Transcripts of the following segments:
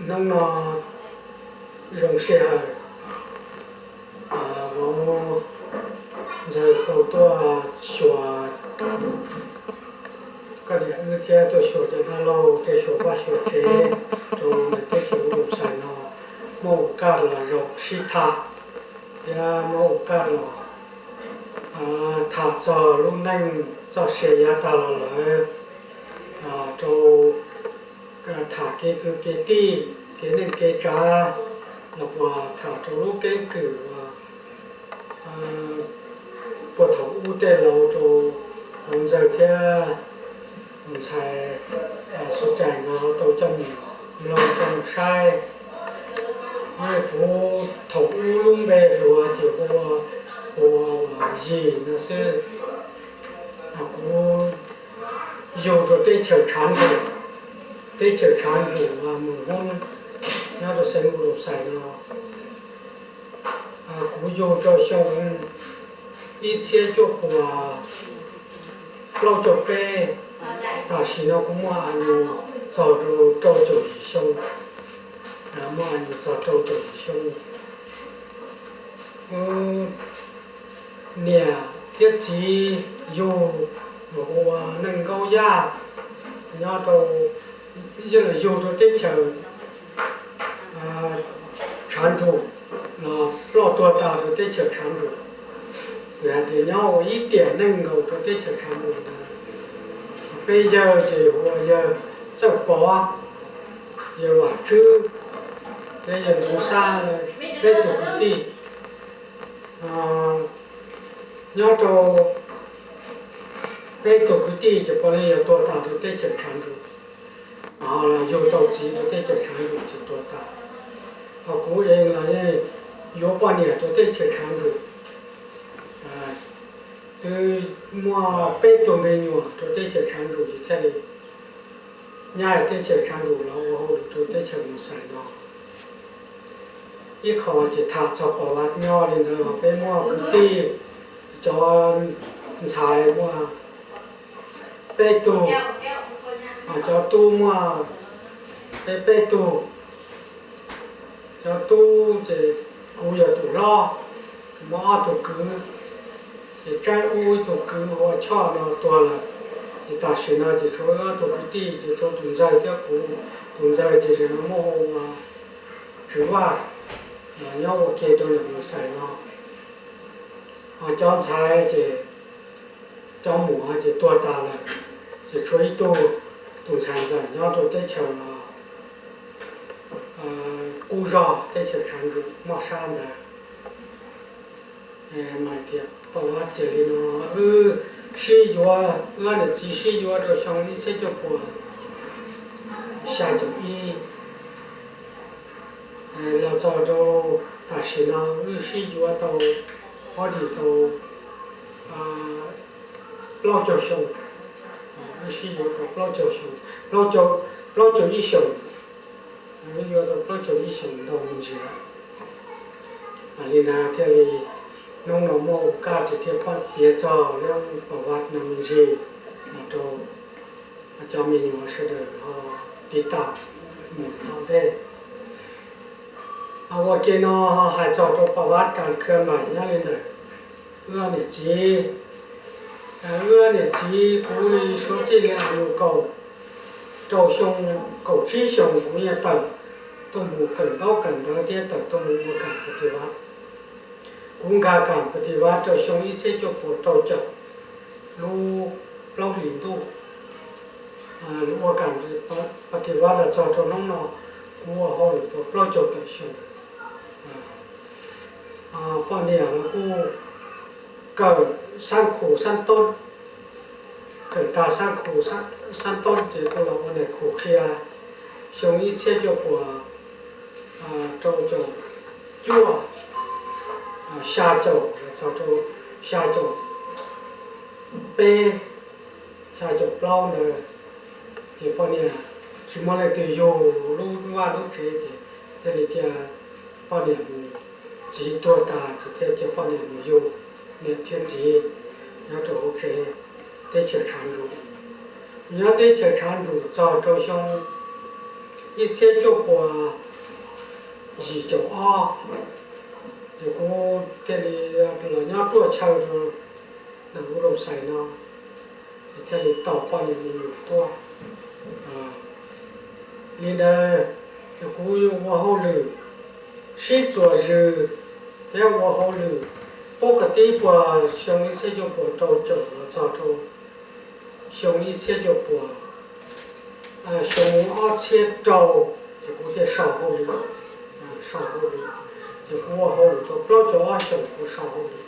Hnub no zoo sij hawm, vauv ntxawg tau tuaj xyuas koj niam wb thiab tuaj xyuas cov dab laug, tuaj xyuas vaj xyuas tsev rau ntawm teb chaws Looj Xais no, muaj ua kaj los zaum sib tham thiab muaj ua kaj los tham txog lub neej txoj sia yav tag los lawm, rau tham kev kwv kev tij, kev neej kev tsav, los puas tham rau lub keeb kwm uas puag thaum ub tej laus rau vauv ntxawg thiab ntxhais Xus Cais no tau coj mus mloog coj mus saib. Kuv thaum ub lub npe hluas ces hu ua Yis no xwb. Kuv yug rau teb chaws Tshav Ntuj, teb chaws Tshav Ntuj Mus Hmoob, nyob rau xeev Looj Xais no. Kuv yug rau xyoo ib txhiab cuaj puas plaub caug peb, tam sim no kuv muaj añus txog rau rau caum yim xyoo, muaj añus txog rau caum yim xyoo. Niam thiab txiv yug ua Neej Nkaub Yaj, nyob rau, yog yug rau teb chaws Tshav Ntuj los ploj tuag tas rau teb chaws Tshav Ntuj. Ces hais tias nyob ua ib tiam neej nkaus rau teb chaws Tshav Ntuj ntawd. Peb yawg ces hu ua yawg Txawj Pov, yawg Vam Tswb thiab yawg Ntxoov Xab, peb tug kwv tij. Nyob rau peb tug kwv tij ces puav leej yog tuag tas rau teb chaws Tshav Ntuj, ho los yug tau txiv rau teb chaws Tshav Ntuj ces tuag tas. Ho kuv ev los yeej yuav poj niam rau teb chaws Tshav Ntuj, twb muaj peb tug me nyuam rau teb chaws Tshav Ntuj ces thiaj li nyab teb chaws Tshav Ntuj los ua hauj lwm rau teb chaws Mus Xais no. Ib qho ces tham txog Pov Vaj nyob li ntawd los peb muaj kwv tij, cov ntxhais muaj peb tug, cov tub muaj peb peb tug. Cov tub ces kuv yog tus hlob, muaj ob tug kwv, ces tsaib ub ib tug kwv hu ua Tshoj no tuag lawm, ces tam sim no ces tshuav wb ob tug kwv tij ces tshuav tus ntxawg thiab kuv. Tus ntxawg ces tseem muaj hu ua Tswv Vaj, nyob ua ke rau ntawm Mus Xais no. Ho cov ntxhais ces cov muam ces tuag tas lawm, ces tshuav ib tug, tus ntxhais ntxawm nyob rau teb chaws no, qub zog teb chaws Tshav Ntuj moj sab ntawd. Mas tias Pov Vaj tias li no, wb sib yuav, wb niam txiv sib yuav rau xyoo ib txhiab cuaj puas xya caum ib, los txog rau tam sim no wb sib yuav tau ob dim tau plaub caug xyoo, wb sib yuav tau plaub caug xyoo, plaub caug ib xyoos, wb yuav tau plaub caug ib xyoos ntau me ntsis lawm. Li ntawd thiaj li hnub no muaj ua kaj ces thiaj pab piav txog lub Pov Vaj no me ntsis rau cov me nyuam sawv daws ho tiv tam mus tom ntej. Ua ke no hais txog rau Pov Vaj Kas Khwv Npaim nyob li ntawm wb niam txiv. Wb niam txiv kuv li suav txij li añus kaum rau xyoo, kaum tsib xyoos kuv yeej tawm tuaj mus kawm ntaub kawm ntawv thiab tawm tuaj mus ua kam Pas Tis Vaj. Kuv nkag kam Pas Tis Vaj rau xyoo ib txhiab cuaj puas rau caum lub plaub hlis ntuj. Ua kam Pas Tis Vaj los txog rau hnub no kuv ua hauj lwm tau plaub caug tawm xyoo. Poj niam los kuj kawm sab khu sab toob, kawm tag sab khu sab toob ces kuj los ua nam khu qhia. Xyoo ib txhiab cuaj puas rau caum cuaj, xya caum los txog rau xya caum peb, xya caum plaub ntawd, ces poj niam tsis muaj leej twg yug lub vaj lub tsev ces thiaj li cia poj niam mus, txiv tuag tas ces thiaj cia poj niam mus yug niam thiab txiv nyob rau hauv tsev teb chaws Tshav Ntuj. Nyob teb chaws Tshav Ntuj txog rau xyoo ib txhiab cuaj puas yim caum ob, ces kuv thiaj li los nyob ruaj chaw rau ntawm kuv rooj xais no, ces thiaj li tau poj niam me nyuam tuaj. Li ntawd, ces kuv ua hauj lwm sib txuas zws thiab ua hauj lwm pub kom tib puas xyoo ib txhiab cuaj puas rau caum los txog rau xyoo ib txhiab cuaj puas, xyoo ob txhiab rau, ces kuv thiaj so hauj lwm, so hauj lwm, ces kuv ua hauj lwm tau plaub caug ob xyoos kuv so hauj lwm,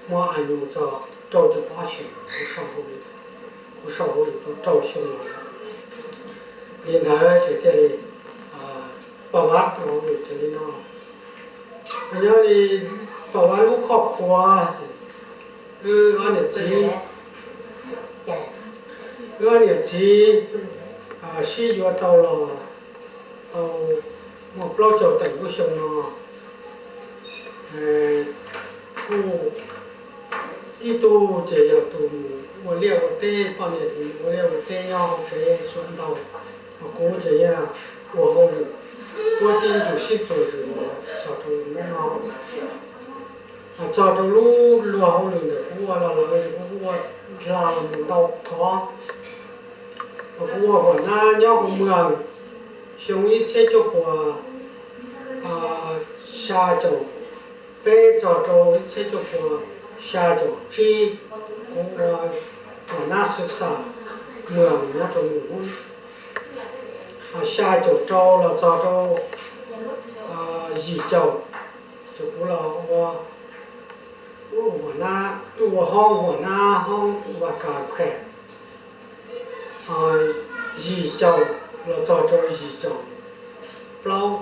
muaj a nyus txog rau caum ob xyoos kuv so hauj lwm, kuv so hauj lwm tau rau xyoo los. Li ntawd ces thiaj li paj vab ua hauj lwm ces li no. Nyob li paj vab lub khoj khuav, wb ob niam txiv, wb ob niam txiv sib yuav tau los tau muaj plaub caug tawm lub xyoo no. Kuj ib tug ces yog tus mus ua liaj ua teb, poj niam mus ua liaj ua teb nyob hauv tsev suav ntau, ho kuv ces yog ua hauj lwm puab tib ntug sib txuas zws los txog rau hnub no. Txog rau lub luag hauj lwm ntawm kuv ua los lawm ces kuv ua hla los mus ntau thov. Kuv ua huam nab nyob hauv mwag xyoo ib txhiab cuaj puas xya caum peb txog rau ib txhiab cuaj puas xya caum tsib, kuv ua huam nab xwm xam mwag nyob rau mus ub. Xya caum rau los txog rau yim caum, ces kuv los ua, ua hoob huam nab hoob vaj kas khem. Yim caum los txog rau yim caum plaub,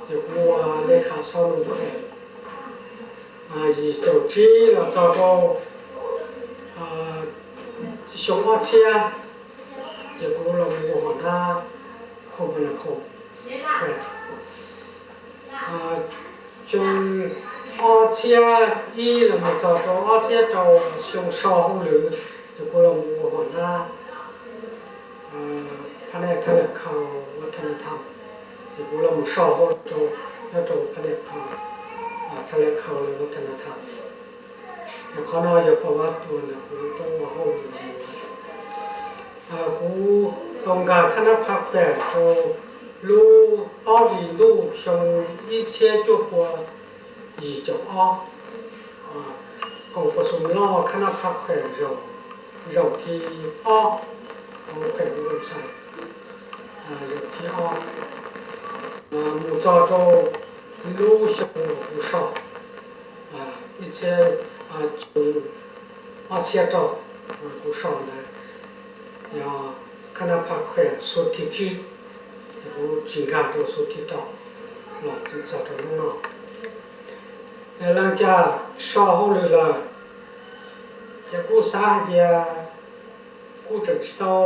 ces kuv ua lej kha xab loo khem. Yim caum tsib los txog rau xyoo ob txhiab, ces kuv los mus ua huam nab khoom pha na khoom khem. Xyoo ob txhiab ib los mus txog rau ob txhiab rau xyoo so hauj lwm, ces kuv los mus ua huam nab phab nej thaj laj khau ua thaj na tham, ces kuv los mus so hauj lwm rau nyob rau phab nej khau, thaj laj khau los ua thaj na tham. Qhov no yog paj vab ua ntawm kuv tau ua hauj lwm los mus. Kuv tau nkag khab nab phaj khuam rau lub ob hlis ntuj xyoo ib txhiab cuaj pua yim caum ob, koom pos xum loj khab nab phaj khuam zaum thib ob, khuam u xais zaum thib ob, mus txog rau lub xyoo uas kuv so ib txhiab, ob txhiab rau, kuv so ntawd yog khab nab phaj khuam xu thib tsib, kuv tsis nkag rau xu thib rau los txog rau hnub no. Leej caj so hauj lwm lawm, ces kuj xav hais tias kuj tseem tsis tau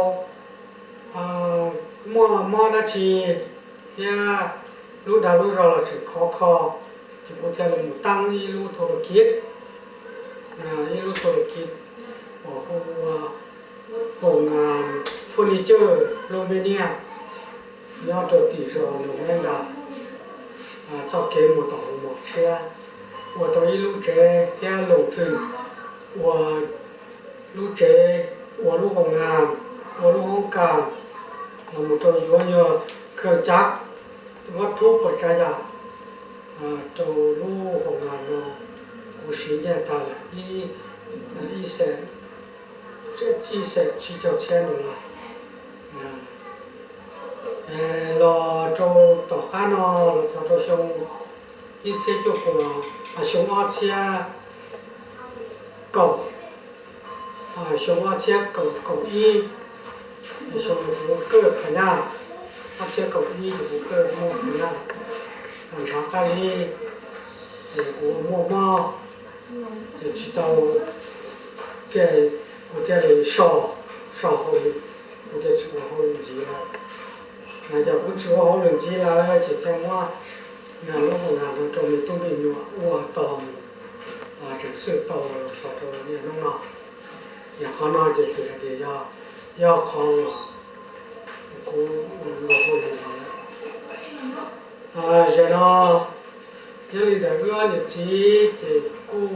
muaj mob dab tsi thiab lub dag lub zog los tseem khov kho, ces kuv thiaj li mus taab ib lub thau lus kiv, ib lub thau lus kiv uas hu ua Hoo Ngas Furniture Lub Meb Niaj nyob rau tim zos Loos Meb Nkas, txoj kev mus tom Hoo Mos Tshiab, ua tau ib lub tsev thiab loo thwm ua lub tsev, ua lub hoo nas, ua lub hoob kas, los mus rau yuav nyuag khawj cab, vab thub puas tsav yam rau lub hoo nas no, kuv siv nyiaj tag lawm ib xees, ib xees tsib caug txhiab no los. Los rau tom qab no los txog rau xyoo ib txhiab cuaj puas, xyoo ob txhiab kaum, xyoo ob txhiab kaum ib, xyoo kuv kawj phas nyaj, ob txhiab kaum ib ces kuv kawj muaj phas nyaj, ntshav qab zib, ces kuv muaj mob, ces tsis tau, ces kuv thiaj li so, so hauj lwm, kuv thiaj tsis ua hauj lwm ntxiv lawm. Yog kuv tsis ua hauj lwm ntxiv lawm ces thiaj muab lub hoo nas no rau me tub me nyuam ua tos mus, tseem xwj tau los txog rau niaj hnub no. Yog qhov no ces kuv hais tias yog, yog qhov uas kuv ua hauj lwm los Zaum no, nyob li ntawd wb ob niam txiv ces kuj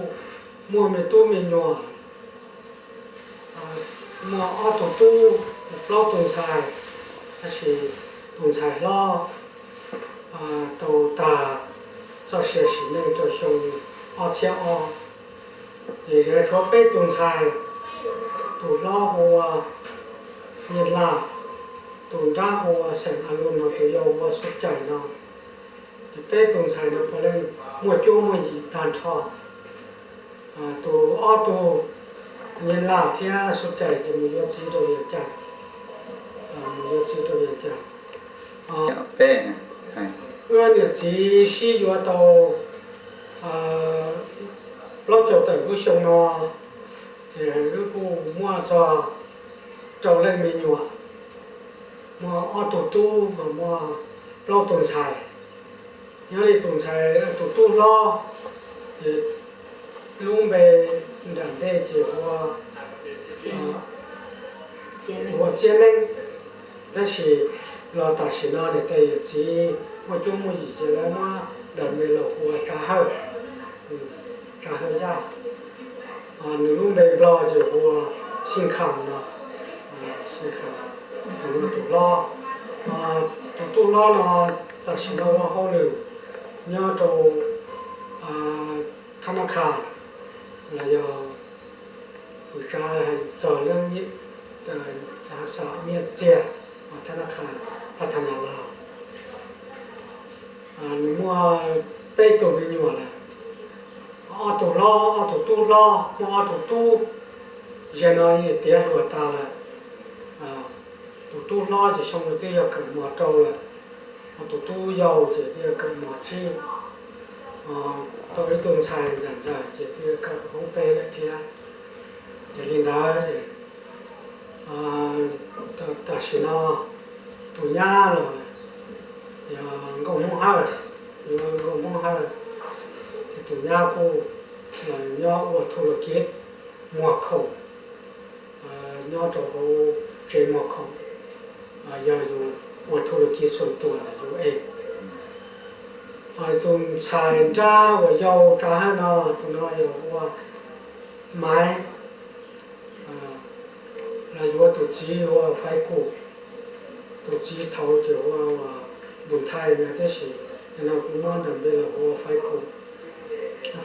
muaj me tub me nyuam, muaj ob tug tub, plaub tus ntxhais, tab sis tus ntxhais hlob tau tag txoj sia sim neej rau xyoo ob txhiab ob. Ces zov tshuav peb tus ntxhais, tus hlob hu ua Nyiaj Laj, tus nrab hu ua Xeem A Lus no, tus yau hu ua Xub Cais no. Ces peb tus ntxhais no puav leej muaj cuab muaj yim tag nrho. Tus ob tug Nyiaj Laj thiab Xub Cais ces mus yuav txiv rau Vias Cas, mus yuav txiv rau Vias Cas. Wb niam txiv sib yuav tau plaub caug tawm lub xyoo no, ces wb kuj muaj txog rau leej me nyuam, muaj ob tug tub, muaj plaub tus ntxhais. Nyob li tus ntxhais, tus tub hlob, lub npe nram ntej ces hu ua, hu ua Txiab Neeb, tab sis los tam sim no niam tais yawm txiv muaj cuab muaj yim ces lawv muab nws npe los hu ua Tsav Hawj, Tsav Hawj Yaj. Nws lub npe Nplog ces hu ua Xij Kham no, Xij Kham, tus hlob. Tus tub hlob no tam sim no ua hauj lwm nyob rau thab nab kha los yog txog lub nyiaj txiag, thab nab kha, pab thab nab laus. Nws muaj peb tug me nyuam lawm, ob tug hlob, ob tug tub hlob, muaj ob tug tub, zaum no tiav hluas tas lawm. Tus tub hlob ces xyoo no twb yog kawm mos rau lawm, ho tus tub yau ces twb yog kawm mos tsib, tau ib tug ntxhais ntxawm ntxawm ces twb yog kawm hoob peb lawm thiab. Ces li ntawd ces tam sim no tus nyab los yog Nkauj Hmoob Hawj, Nkauj Hmoob Hawj, ces tus nyab kuj los nyob ua thu lus kiv muag khoom, nyob rau hauv tsev muag khoom, yog yus ua thu lus kiv xuas tuas yus es. Tus ntxhais nrab uas yau Tsav Hawj no, tus no yog ua Maiv, los yuav tus txiv hu ua Faiv Kus. Tus txiv thaud ces hu ua Npus Nthaij no, tab sis nim no kuv muab nws npe los hu ua Faiv Kus.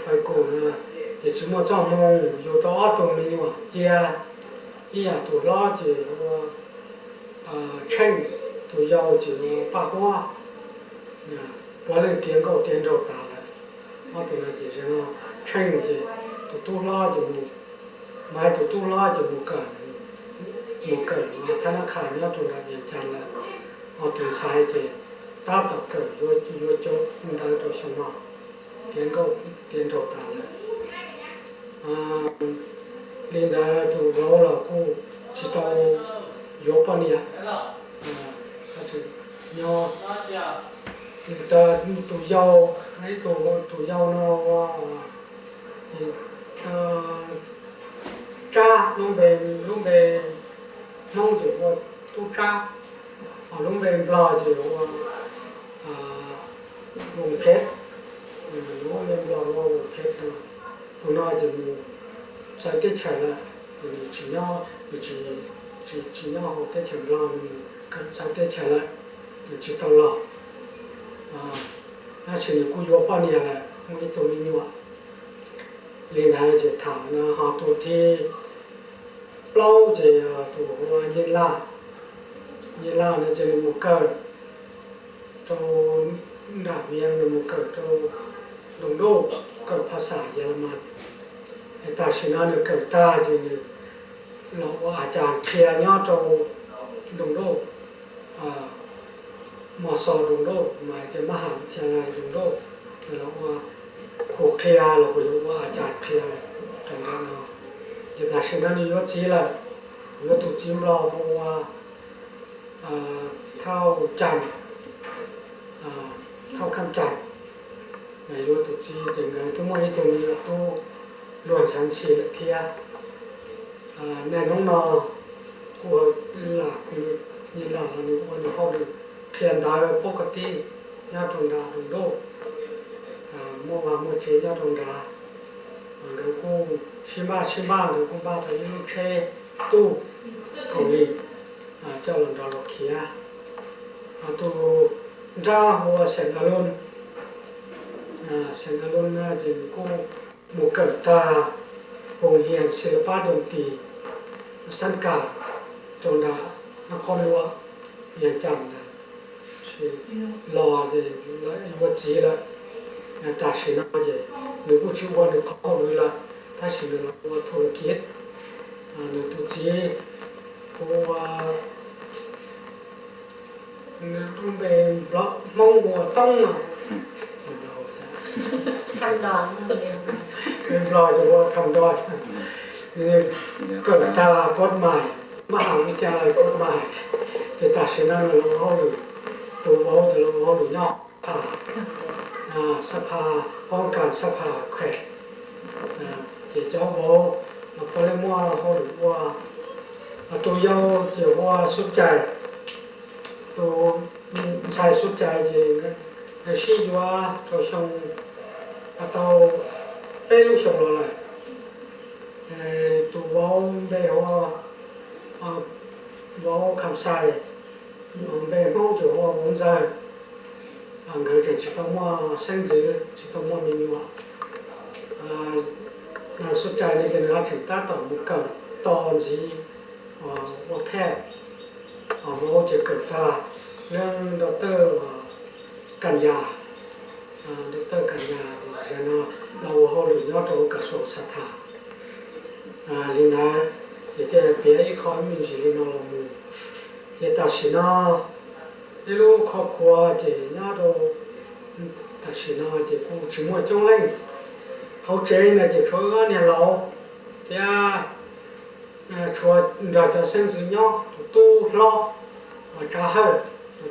Faiv Kus no ces tsis muaj txoj hmoo, yug tau ob tug me nyuam cia, ib yam tus hlob ces hu ua Tsheej, tus yau ces hu ua Paj Huab. Puav leej tiav nkauj tiav nraug tas lawm. Ob tug no ces Tsheej ces tus tub hlob ces mus, Maiv tus tub hlob ces mus kawm, mus kawm thab nab kha nyob rau nram Vias Cas lawm. Ho tus ntxhais ces tab tom kawm yuav cuab ntawv rau xyoo no, tiav nkauj tiav nraug tas lawm. Li ntawd tus vauv los kuj tsis tau yuav poj niam, nyob li ntawd. Tus yau, ib tus, tus yau no ua Tsab, lub npe, lub npe Hmoob ces ua Tub Tsab, ho lub npe Nplog ces ua Voos Phev, lub npe Nplog ua Voos Phev no. Tus no ces mus txawv teb chaws lawm, nws tsis nyob, nws tsis, tsis nyob hauv teb chaws Nplog, nws mus kawm txawv teb chaws lawm, nws tsis tau los. Tab sis nws kuj yuav poj niam lawm, muaj ib tug me nyuam. Li ntawd ces tham no ho tus thib plaub ces tus hu ua Nyiaj Laj. Nyiaj Laj no ces nws mus kawm rau nram Vias, nws mus kawm rau Doos Duj, kawm phas xas Yas Las Mas. Es tam sim no nws kawm tag ces nws los ua a cas qhia nyob rau Doos Duj, Mos Xos Doos Duj, mas hais tias mab ham thia lais Doos Duj, nws los ua khu qhia los puas yuav ua a cas qhia rau nram no. Ces tam sim no nws yuav txiv lawm, yuav tus txiv Nplog hu ua Thauj Cas, Thauj Khaj Cas, yuav tus txiv ces nkawd twb muaj ib tug me nyuam tub luag ntxhais ntxhi lawm thiab. Niaj hnub no kuj lam, Nyiaj Laj los nws ua nws hauj lwm qhia ntawv pub koj tib, nyob rau nram Roos Ntuj, muaj vaj muaj tsev nyob rau nrad. Nkawd kuj sib npaj sib npaj, nkawd kuj npaj tau ib lub tsheb tub kaus lim coj los nrog luag khiav. Tus nrab hu ua Xeem A Lun, Xeem A Lun ces nws kuj mus kawm tag hoos hias xis las pab doos tis xab kas rau nram Naj Qhob Luam, Vias Cas ntawd, los ces yuav txiv lawm. Tam sim no ces nws kuj tsis ua nws qhov hauj lwm lawm, tab sis nws los ua thu lus kiv. Nws tus txiv hu ua, nws lub npe Hmoob hu ua Toob no, Nplog ces ua Kham Nroj. Nws kawm tag kod mais, maj has li cas los kod mais, ces tam sim no nws los ua hauj lwm, tus vauv ces los ua hauj lwm nyob xab phas, xab phas poob kas xab phas khem. Ces cov vauv los puav leej muaj hauj lwm ua, tus yau ces hu ua Xub Cais, tus ntxhais Xub Cais ces nkawd sib yuav rau xyoo, tau peb lub xyoos los lawm. Tus vauv npe hu ua vauv Kham Xais, npe Hmoob ces hu ua vauv Ntxawg. Nkawd tseem tsis tau muaj xeeb ntxwv, tsis tau muaj me nyuam. Nws Xub Cais no ces nws ho tseem tab tom mus kawm tos ntxiv ua phej, vauv ces kawm tag leej doctor Kas Yas, doctor Kas Yas ces zaum no los ua hauj lwm nyob rau kas xuas xav tham. Li ntawd ces thiaj piav ib qho ib me ntsis li no los mus. Ces tam sim no ib lub qhov khuav ces nyob rau tam sim no ces kuj tsis muaj coob leej. Hauv tsev no ces tshuav wb ob niag laus thiab tshuav nrog cov xeeb ntxwv nyob, tus tub hlob uas Tsav Hawj,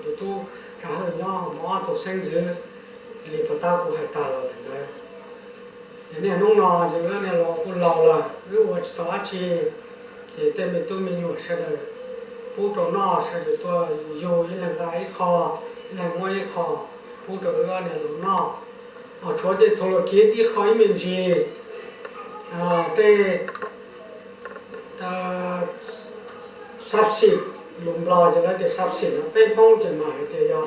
tus tub Tsav Hawj nyob, ho muaj ob tug xeeb ntxwv li puag ta kuv hais tag los lawm ntawd. Ces niaj hnub no ces wb niag laus kuj laus lawm, wb ua tsis tau dab tsi, ces tej me tub me nyuam sawv daws pub rau noj, sawv daws tuaj yug ib leeg nqa ib qho, ib leeg muab ib qho pub rau wb niag laus noj. Ho tshuav tej thu lus kiv ib qho ib me ntsis, tej subsidy, lus Nplog ces lawv tias subsidy no, peb Hmoob ces mas hais tias yog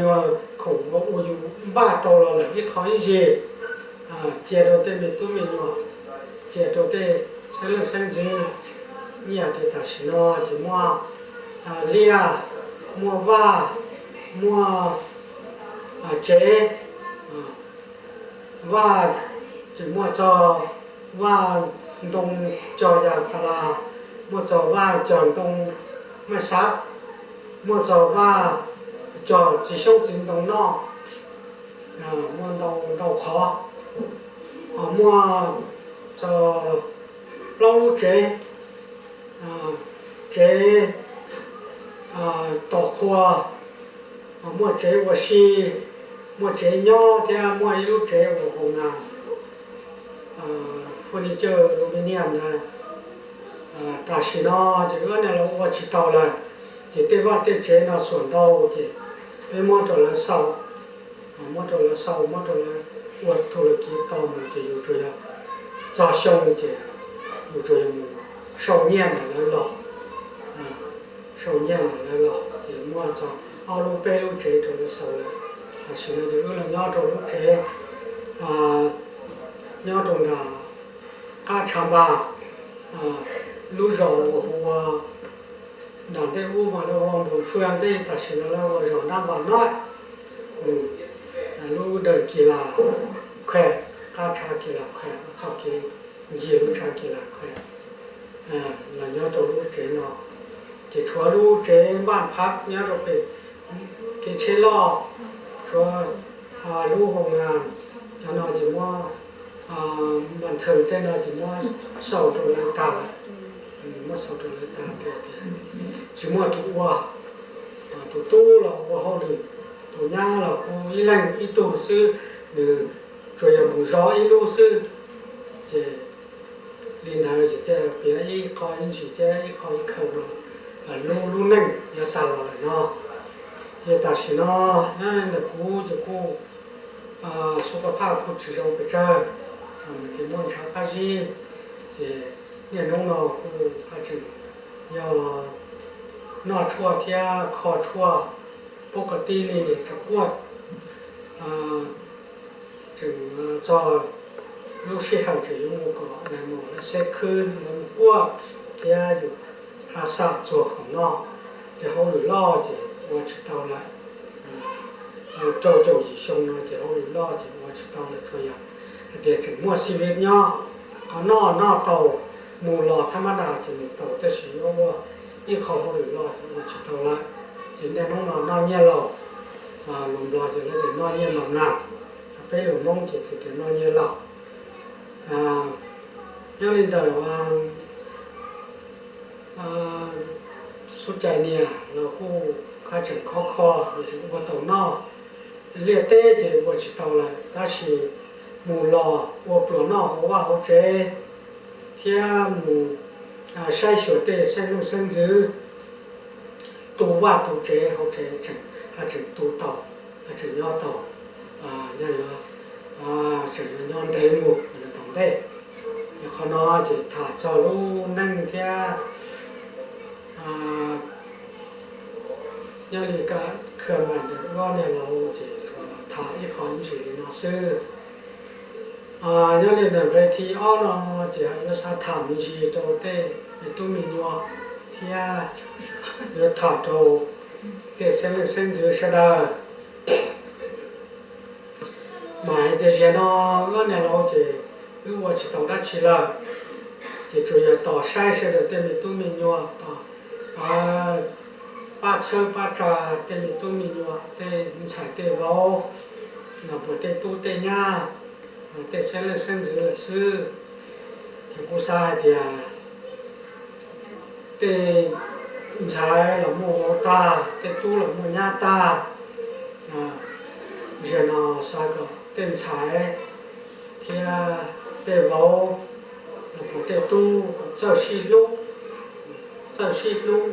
yuav khoom ua yus npaj tau los lawm ib qho ib ntsis, cia rau tej me tub me nyuam, cia rau tej xeeb leej xeeb ntxwv. Nyiaj ces tam sim no ces muaj liaj, muaj vaj, muaj tsev. Vaj ces muaj txog vaj ntoo cog yas pas las, muaj txog vaj cog ntoo maj xav, muaj txog vaj cog txiv xyoob txiv ntoo noj, muaj ntau ntau qhov. Muaj txog plaub lub tsev, tsev tos qhua, muaj tsev ua si, muaj tsev nyob thiab muaj ib lub tsev ua hoo nas, furniture aluminium ntawd. Tam sim no ces wb niag laus ua tsis tau lawm, ces tej vaj tej tsev no xuam ntau ces peb muab rau lawv xaus, muab rau lawv xaus, muab rau lawv ua thu lus kiv tau mus ces yus tsuas yog txog xyoo ces yus tsuas yog mus sau nyiaj ntawm lawv los, sau nyiaj ntawm lawv los ces muaj txog ob lub peb lub tsev rau lawv xaus lawm. Tam sim no ces wb los nyob rau lub tsev nyob rau nram qab tshav npas, lub zos uas hu ua nram ntej ub mas lawv hu ua Npum Fwj, tab sis no lawv hu ua zos Nab Npas no, lub dawm Kis Las Khuem, qab tshav Kis Las Khuem, txoj kev ncig lub tshav Kis Las Khuem. Los nyob rau lub tsev no, ces tshuav lub tsev npaj phav nyob rau pem kev tsheb loj, tshuav lub hoo nas, cov no ces muab npaj thawm tej no ces muab xaus rau lawv tag lawm, muab xaus rau lawv tag tias tsis muaj tus ua, tus tub los ua hauj lwm, tus nyab los kuj ib leeg ib tug xwb, nws tsuas yog mus zov ib lub xwb. Ces li ntawd ces thiaj piav ib qho ib ntsis thiab ib qho ib qho no, lub lub neej yuav tag los lawm no. Ces tam sim no nyob ntawm kuv ces kuj xub koj phaj kuj tsis zoo pes tsawg, mas ces muaj ntshav qab zib, ces niaj hnub no kuj haj tseem yog noj tshuaj thiab kho tshuaj pub kom tib li tsav quaj. Tseem txog lub sij hawm tseem yuav mus kom nais maum lawv xeb khwb lawv mus quaj thiab yus ha xam txuag khoom noj, ces hauj lwm loj ces ua tsis tau lawm. Rau caum yim xyoo no ces hauj lwm loj ces ua tsis tau lawm, tsuas yog hais tias tseem muaj xib vib nyob, qhov noj noj tau, mus los thab mab das ces mus tau, tab sis yuav ua ib qho hauj lwm loj ces ua tsis tau lawm. Ces niaj hnub no noj nyiaj laus, lus Nplog ces lawv tias noj nyiaj laus na, peb lus Hmoob ces tias noj nyiaj laus. Nyob li ntawm xub cai nias los kuj haj tseem khov kho, nws tseem ua tau noj. Liaj teb ces ua tsis tau lawm, tab sis mus los ua pluas noj hauv vaj hauv tsev thiab mus saib xyuas tej xeeb leej xeeb ntxwv, tu vaj tu tsev hauv tsev tseem, haj tseem tu tau, haj tseem nyob tau, yog tseem yuav nyob ntev mus tom ntej. Qhov no ces tham txog lub neej thiab nyob li khaj mas ntawm ob niag laus ces tham ib qho ntsis li no xwb. Nyob li ntawm nqe thib ob no ces yuav xav tham me ntsis rau tej me tub me nyuam thiab yuav tham rau tej xeeb leej xeeb ntxwv sawv daws. Mas hais tias zaum no wb niam laus ces wb ua tsis tau dab tsi lawm, ces tsuas yog tos saib sawv daws tej me tub me nyuam, tos pab txhawb pab tsa tej me tub me nyuam, tej ntxhais tej vauv, los puas tej tub tej nyab, tej xeeb leej xeeb ntxwv lawm xwb. Ces kuv xav hais tias tej ntxhais los muaj vauv tag, tej tub los muaj nyab tag, zaum no xav kom tej ntxhais thiab tej vauv los puas tej tub kom txawj sib hlub, txawj sib hlub,